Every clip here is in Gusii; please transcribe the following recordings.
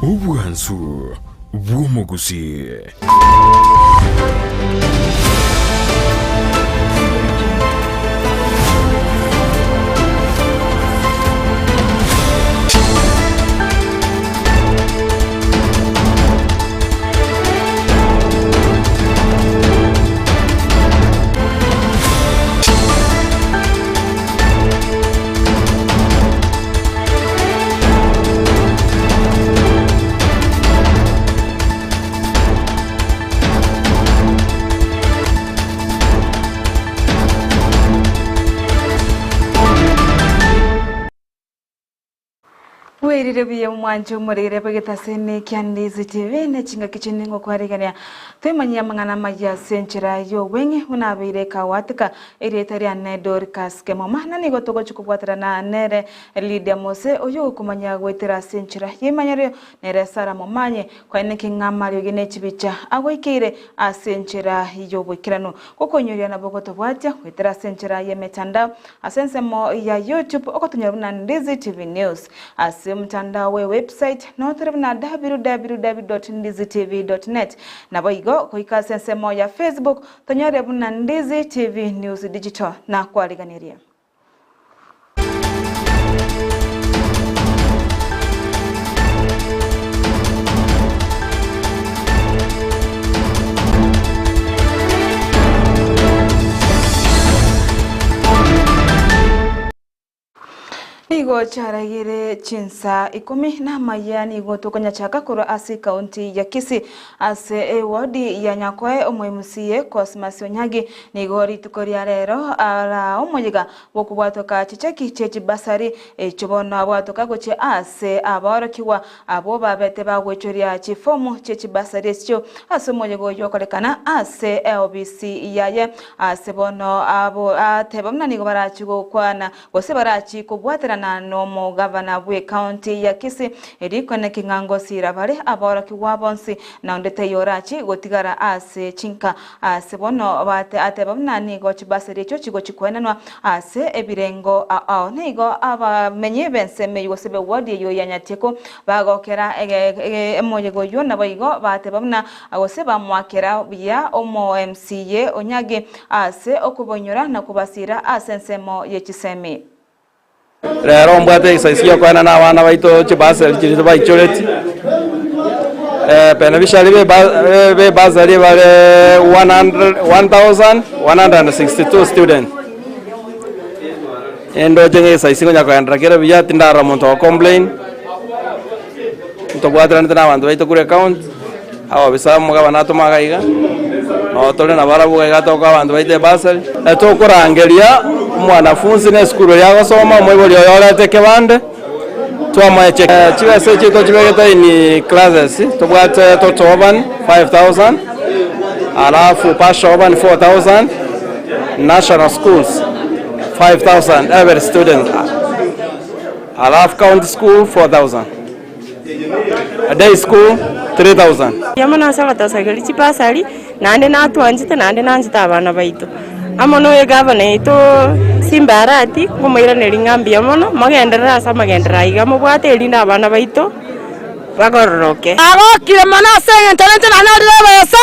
Obwansu bw'omogusii. Bwairire buya omwancho omorere bw'egetaseni kia Ndizi TV ne chingaki chinde ngokwarigania Toimanyie amang'ana amayia ase enchera y'obweng'e buna abeire kagoatika erieta riane Dorcas Kemuma, na nigo togochia kobwaterana nere Lydia Mose oyio ogokomanya goetera ase enchera y'emanyererio, nere Sarah Momanyi, kwaeneki ng'a amariogi ne chibicha agoikeire ase enchera y'oboikeranu. Gokoinyoria nabo gotobwatia goetera ase enchera y'emetandao ase ensemo ya YouTube ogotonyora buna Ndizi TV News. Ase omotandao we website notore buna www.ndizitv.net. Naboigo goika ase ensemo ya Facebook tonyore buna Ndizi TV News Digital nakwariganirie. Nigo chiaragire chinsa ikomi na amayia nigo tokonyachaka korwa ase ekaunti ya Kisii ase ewodi ya Nyakoe omoMCA Cosmas Onyagi nigo rituko ria rero araa omoyega bw'okobwatoka chicheki chie chibasari echio bono abwatoka gochia ase abaorokigwa abwo babete bagwechoria chifomu chie chibasari echio ase omoyega oyio okorekana ase eobisi yaye ase bono abo ateba buna nigo barachie gokwana gose barachie kobwaterana nomogavana bw'ecounty ya Kisii erio koneki ng'a ngosira bare abaorokigwa bonsi na onde taiyo orachie gotigara ase chinka Ase bono ateba buna nigo chibasari echio chigochia koenanwa ase ebirengo ao. Nigo abamenyi b'ensemo eyio gose b'ewodi eyio ya Nyatieko bagokera emoyega oyio naboigo bateba buna gose bamoakera buya omo MCA Onyagi ase okobainyora na kobasira ase ensemo ye chisemi. Rero mbwate exercise yokoena na abana baito chibasari chiria baichoreti beneficiary be bursary bare 1162 students. Ndoche ng'a exercise ngonya koenderera kere buya tindarora monto ogo complain, ntobwataranete na abanto baito korwa ecounty, ababisa omogabana atoma iga iga, nabo tore nabarabwo iga iga tokoa abanto baito ebursary. Tokorangeria omwanafunsi na esukuru eria agosoma, omoibori oye orete ekebande, twamoa echeki. Chibesa echi tochibegete in classes, tobwate total urban 5000, alafu partial urban 4000, national schools 5000 every student, alafu county school 4000. A day school 3000. Amo nase agotosageria chibasari, naende natwanchete naende nanchete abana baito. Amo na oyo gavana oito Simba Arati, nkomoiraneria ng'a mbuya mono, mogenderere ase amagenderero aiga mobwate erinde abana baito bagororoke. Nagokire mono ase engencho ninche nanyorire ebesa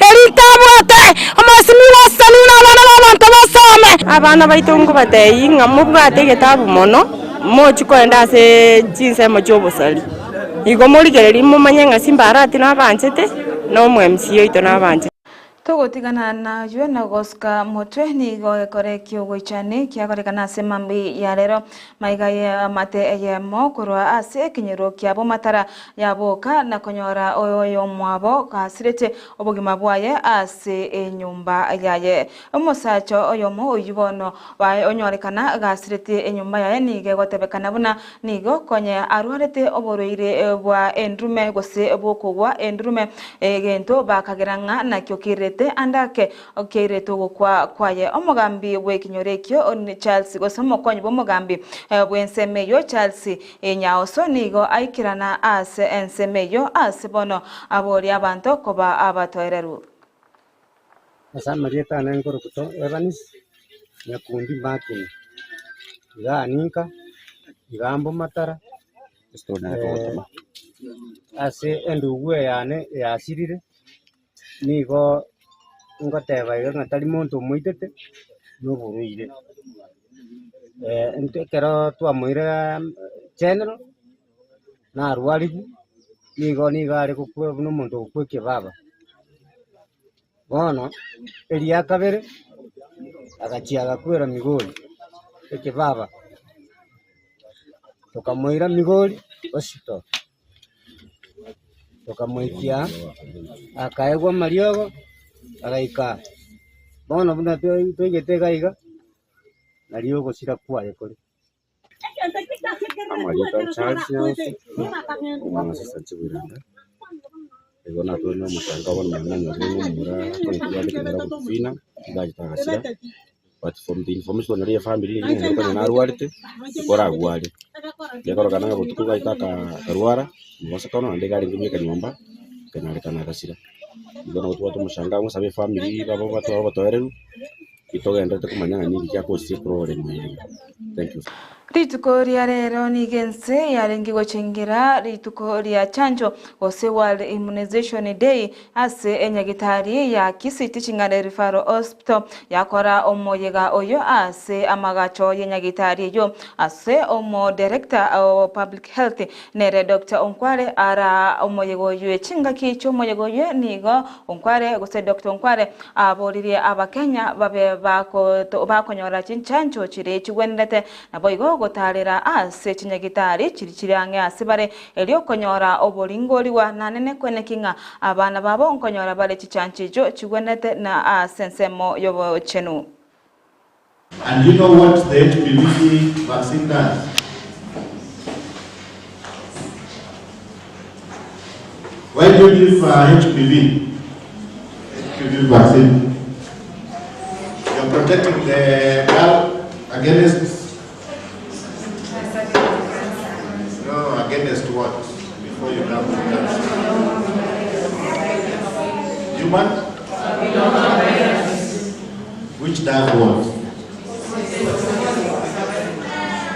eria ntabwate, omosimiwa oseseniwe na abana b'abanto basome. Abana baito nkobatebia ng'a mobwate egetabu mono. Mochie kogenda ase chinsemo chi'obosari. Igo morigererie momanye ng'a Simbarati nabanchete, na omo-MC oito nabanchete. Togotigana naywe na gosuka motwe nigo gekore ki'ogoichani kiakorekana ase mambia ya rero. Maiga y'eamate eyemo korwa ase ekenyoro kia Bomatara yaboka na konyora oyomwabo gasirete obogima bwaye ase enyomba yaye. Omosacha oyomo oyio bono onyorekana gasiretie enyomba yaye nigo egotebekana buna nigo konye arwarete oborwaire bwa endurume gose bw'okogwa endurume, egento bakagera ng'a nakio keirete ande ake keirete ogokwa kwaye. Omogambi bw'ekenyoro ekio Charles gose omokonyi bw'omogambi bw'ensemo eyio Charles Nyaoso nigo aikerana ase ensemo eyio ase bono aboria abanto koba abatoereru. Ase amarieta ane nkorokwa Evans Nyakundi Martin, iga ninka, iga Mbomatara, Ase endugu eyane yasirire, nigo ngoteba iga ng'a tari monto omoitete, na oborwaire. Intwe ekero twamoire general, narwarigwe, nigo nigo are gokwa buna omonto ogokwa ekebaba. Bono eria kabere agachia agakwera Migori ekebaba, tokamoira Migori hospital, tokamoikia akaegwa amariogo agaika aa. Bono buna twaigete iga iga, nario ogosira kwaye kore. Amarieta Charles Nyaose, omwana Chibiranda, igo natware na omochanga bono nonye nanyorire ng'a omomura akonyete bwate ekenyoro agotufina, iga achete agasira, but from the information eria efamiri eywo omomura konya narwarete, nkoragware. Egekorokana ng'a botuko iga achete aka akarwara, mobosokano naende iga arenge buna ekanyomba, ekanyarekana agasira. Igo nabo tobwate omochanga ngosabe efamiri babo batware obotoereru. Titogenderete komanya ng'a ninki giakosia eproblem eye iga. Thank you. Rituko ria rero nigo ense yarenge gochengera rituko ria chanjo gose World Immunization Day ase enyagitari ya Kisii Teaching and Referral Hospital yakora omoyega oyo ase amagacho yenyagitari eyio ase omo Director o Public Health nere Doctor Onkware ara omoyega oywe chingaki chiomoyega oywe nigo Onkware gose Doctor Onkware Aboririe Abakenya babe bakonyora chinchancho chiria chigwenerete, naboigo gotaarera ase chinyagitari chiria chire ang'e ase bare, erio konyora oboringorigwa nanene kweneki ng'a abana babo nkonyora bare chichancho echio chigwenerete na ase ensemo y'obochenu. And you know what the HPV vaccine does? Why do you give uh, HPV? HPV vaccine. You're protecting the girl against No, against what? Before you come to cancer. Human? Which does what?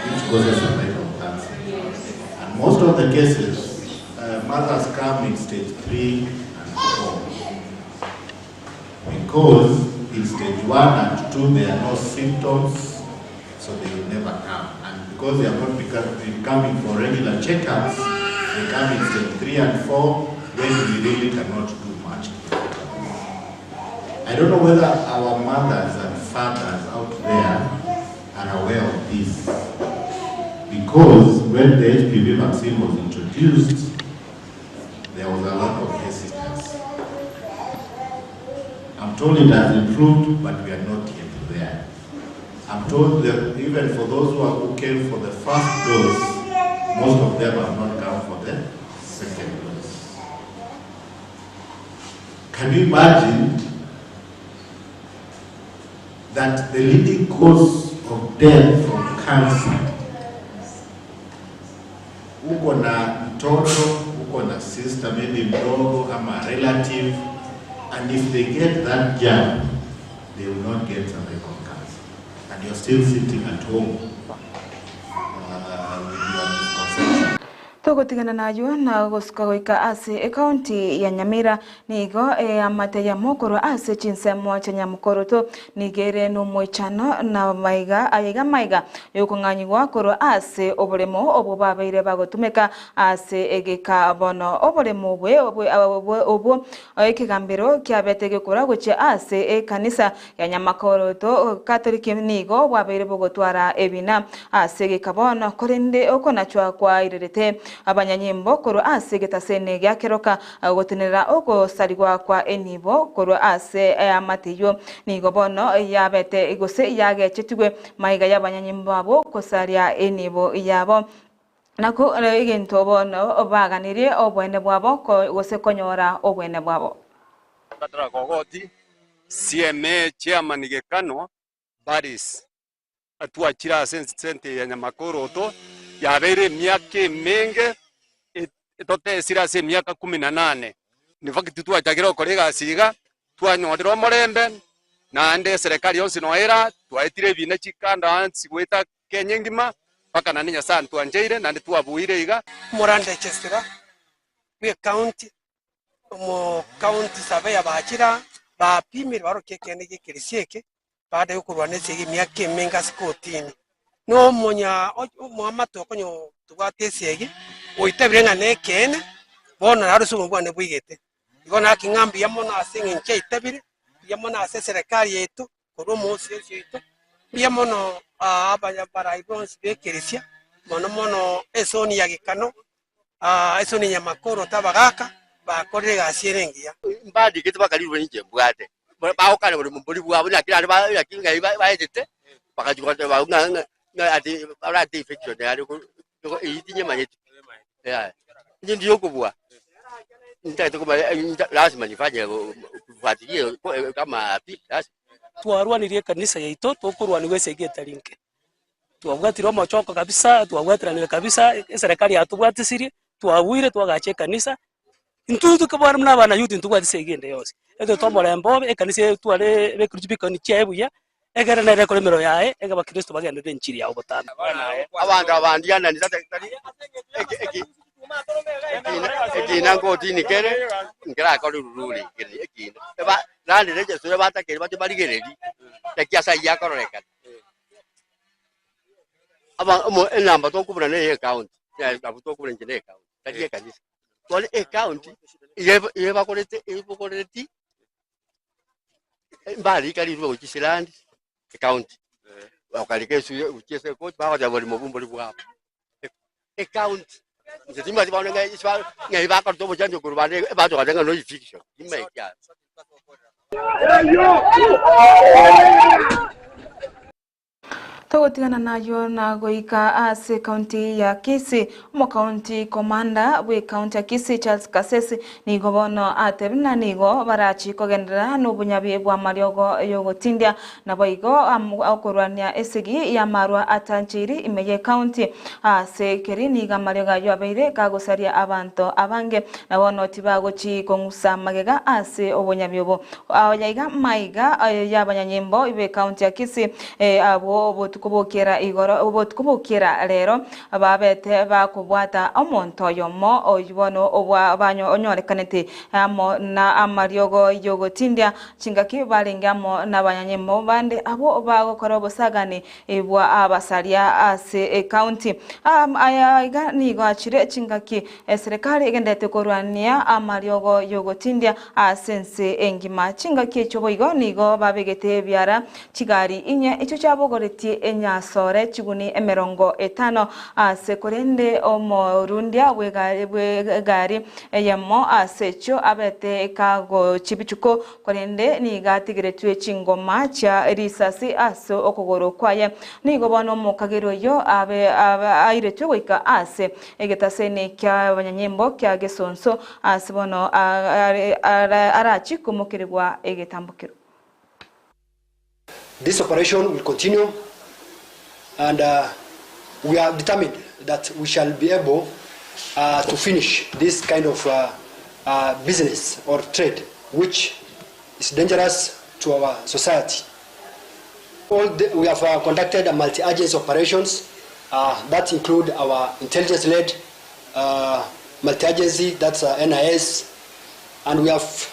Which causes cervical cancer. And most of the cases, uh, mothers come in stage 3 and 4. Because in stage 1 and 2 there are no symptoms, so they will never come. And because they have not been coming for regular checkups, they come in stage 3 and 4 when we really cannot do much. I don't know whether our mothers and fathers out there are aware of this. Because when the HPV vaccine was introduced, there was a lot of hesitance. I'm told it has improved, but we are not yet there. I'm told that even for those who, are, who came for the first dose, most of them have not come for the second dose. Can you imagine that the leading cause of death from cancer, uko na mtoto, uko na sister maybe mdogo ama relative, and if they get that jab, they will not get cervical cancer. And you're still sitting at home uh, with your misconception. Togotigana naywo na gosuka goika ase ekaunti ya Nyamira nigo eamate ya mokorwa ase chinsemo chia Nyamokoroto nigo ere nomoichano na maiga ayaiga maiga yokong'anyigwa korwa ase oboremo obwo babeire bagotumeka ase egeka bono oboremo obwe obwo ekegambero kiabete gekora gochia ase ekanisa ya Nyamakoroto Catholic nigo bwabeire bogotwara ebina ase egeka bono korende okonachwa kwairerete abanyanyimbo korwa ase egetasene gia Keroka gotenenera ogosarigwa kwa enibo korwa ase eamate eywo nigo bono yabete gose yagechetigwe maiga y'abanyanyimbo abo kosaria enibo yabo nako egento bono baganirie obwene bwabo gose konyora obwene bwabo. Batara Kogoti, CMA Chairman Gekano Baris atwachire ase ensente ya Nyamakoroto yabeire emiaka emenge etotesire ase emiaka 18. In fact twachakire gokora egasi iga twanyorire omorembe naende eserekari yonsi noera twaetire ebina chikanda nsi goeta Kenya engima mpaka naende Nyasaye antwancheire naende twabuire iga. Morandechesera. bw'ecounty, omocounty surveyor bachire aa, bapimire barokia ekeene gia ekeresia eke, baada ya okorwana esegi emiaka emenge ase kotini. Na omonya omoamate okonya tobwate esegi, oitabire ng'a nekeene, bono naro ase obogima bwane bwaigete. Igo naki ng'a mbuya mono ase eng'encho aitabire, mbuya mono ase eserekari yaito, korwa omoosi oito, mbuya mono abarai bonsi b'ekeresia, mono mono esoni ya gekano, esoni ya nyamakoro tabagaka, bakorire egasi ere engiya. Mbandikete bakarirwe inche mbwate, bagokana bori mbori bwabo naki naende ba naki ng'ai baetete, bagachia goteba ng'a ng'a ng'a ati barate infection yare ko eywo tinyemanyeti pi, yaya. Inche ndi okobua, ntagete komanya lazima nifanye kufuatilia kama pi lazima. Twarwanirie ekanisa yaito, tokorwanigwa esegi etari nke. Twabwatire omochoko kabisa, twabwatiranire kabisa, eserekari yatobwatisirie, twabuire twagacha ekanisa, intwe tokobana buna abana youth ntobwati esegi ende yonsi. Etoete omorembe obe, ekanisa etware ebekirwe chibikoni chiaye buya, ekere nere ekore emeremo yaye, ege abakristo bagenderere enchiri yabo botambe. Abanto aba ndianani tari ekina nkotini kere nkerakore rururi ekina. Naende register batakeire bache barigererie naki ase ayio akororekana. Aba omo enamba tokobuna neye ecounty, abwo tokobuna inche ne ecounty, tari ekanisa. Bono ecounty iga eba iga ebakorete ebokoreti mbarika rirube gochia esilandi ecounty, bakarika esu gochia ase ekoti bagoteba borimo obwo mbori bwabo. Ecounty, inche timanyeti bono ng'a ase ba ng'ai bakorete obochanjo korwa bande ebatogotebi ng'a no eviction, timanyeti aro. Togotigana nayio na goika ase ekaunti ya Kisii, omokaunti commander bw'ekaunti ya Kisii Charles Kasesi nigo bono atebire ng'a nigo barachi kogenderera nobonyabi bw'amariogo y'ogotindia naboigo okorwania esegi y'amarwa atancheiri ime y'ekaunti. Ase keri nigo amariogo ayio abeire kagosaria abanto abange na bono tibagochi kong'usa magega ase obonyabi obo. Ayaiga maiga y'abanyanyimbo b'ekaunti ya Kisii abwo obotuko bokiera igoro obotuko bokiera rero babete bakobwata omonto oyomo oyio bono onyorekanete amo na amariogo y'ogotindia chingaki barenge amo nabanyanyimbo bande abwo bagokora obosagani bwa abasaria ase ekaunti. Aya iga nigo achire chingaki eserekari egenderete korwania amariogo y'ogotindia ase ense engima. Chingaki echio boigo nigo babegete ebiara chigari inye echio chiabogoretie enyasore chiguni emerongo etano ase korende omorundia bw'egari eyemo ase echio abete kagochibichuko Korende nigo atigeretwe chingoma chia risasi ase okogoro kwaye. Nigo bono omokageri oyio abe airetwe goika ase egetaseni ki'abanyanyimbo kia gesonso, ase bono arachie komokerigwa egetambokero. This operation will continue and we are determined that we shall be able to finish this kind of business or trade which is dangerous to our society. All the, we have conducted a multi-agency operations that include our intelligence-led multi-agency, that's NIS, and we have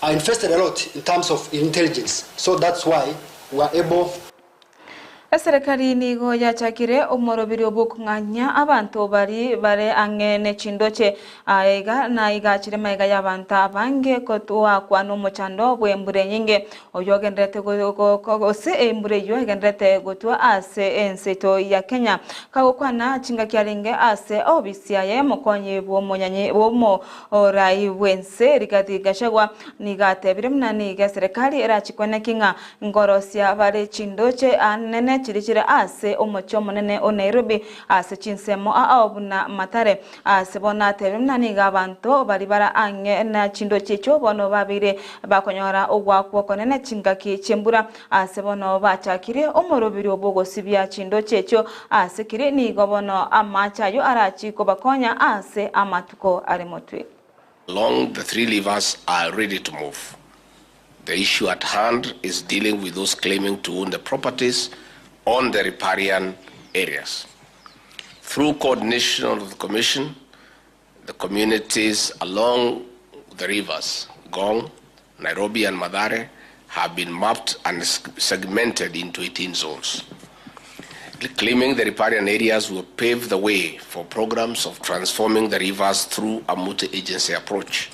invested a lot in terms of intelligence, so that's why we are able. Eserekari nigo yachakire omoroberio bw'okong'anyia abanto baria bare ang'e ne chindoche. Aya iga naigachire magega y'abanto abange goakwa nomochando bw'embura enyinge, oyio ogendererete gose embura eyio egendererete gotwa ase ense yaito ya Kenya. Kagokwana chingaki arenge ase obisi yaye omokonyi bw'omonyanyi bw'omo Orai bw'ense Rigathi Gachagua nigo atebire buna nigo eserekari erachikwane ki ng'a nkorosia bare chindoche anene chiria chire ase omochie omonene o Nairobi ase chinsemo ao buna Mathare. Ase bono atebire buna nigo abanto baria bare ang'e na chindoche echio bono babeire bakonyora ogoakwa okonene chingaki chi'embura Ase bono bachakirie omoroberio bw'ogosibia chindoche echio ase kiri, nigo bono amaache ayio arachie kobakonya ase amatuko are motwe. Along the three levers are ready to move. The issue at hand is dealing with those claiming to own the properties on the riparian areas. Through coordination of the Commission, The communities along the rivers, Gong, Nairobi and Mathare, have been mapped and segmented into 18 zones. Reclaiming the riparian areas will pave the way for programs of transforming the rivers through a multi-agency approach.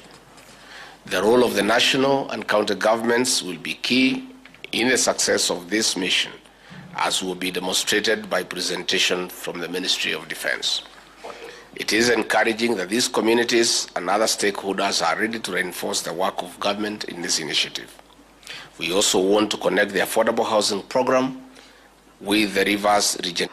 The role of the national and county governments will be key in the success of this mission, as will be demonstrated by presentation from the Ministry of Defense. It is encouraging that these communities and other stakeholders are ready to reinforce the work of government in this initiative. We also want to connect the affordable housing program with the rivers region.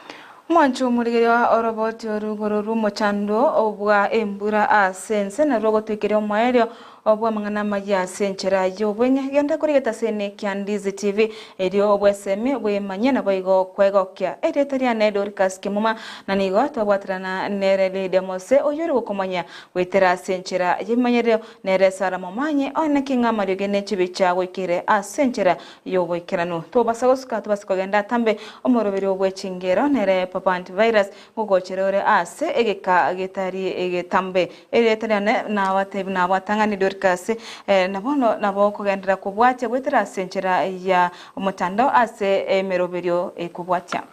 Omwancho omorigereria oroboti orugoro rw'omochando obwa embura ase ense narwo ogotoikeria omoerio obw'amang'ana amaya ase enchera y'obweng'e. Genda korigete ase ene kia Ndizi TV erio obwesemi bwemanye naboigo kwegokia. Erieta riane Dorcas Kimuma na nigo twabwaterana nere Lydia Mose oyio ore gokomanya goetera ase enchera y'ebimanyererio nere Sarah Momanyi one ki ng'a amariogi ne chibicha goikire ase enchera y'oboikeranu. Tobasa gosuka tobase kogenda atambe omoroberio bwe chingero nere Papa Antivirus ngogochera ore ase egeka getari egetambe. Erieta riane nabatebi nabatang'ani Dorcas na bono nabo okogenderera kobwatia goetera ase enchera ya omotandao ase emeroberio ekobwatia.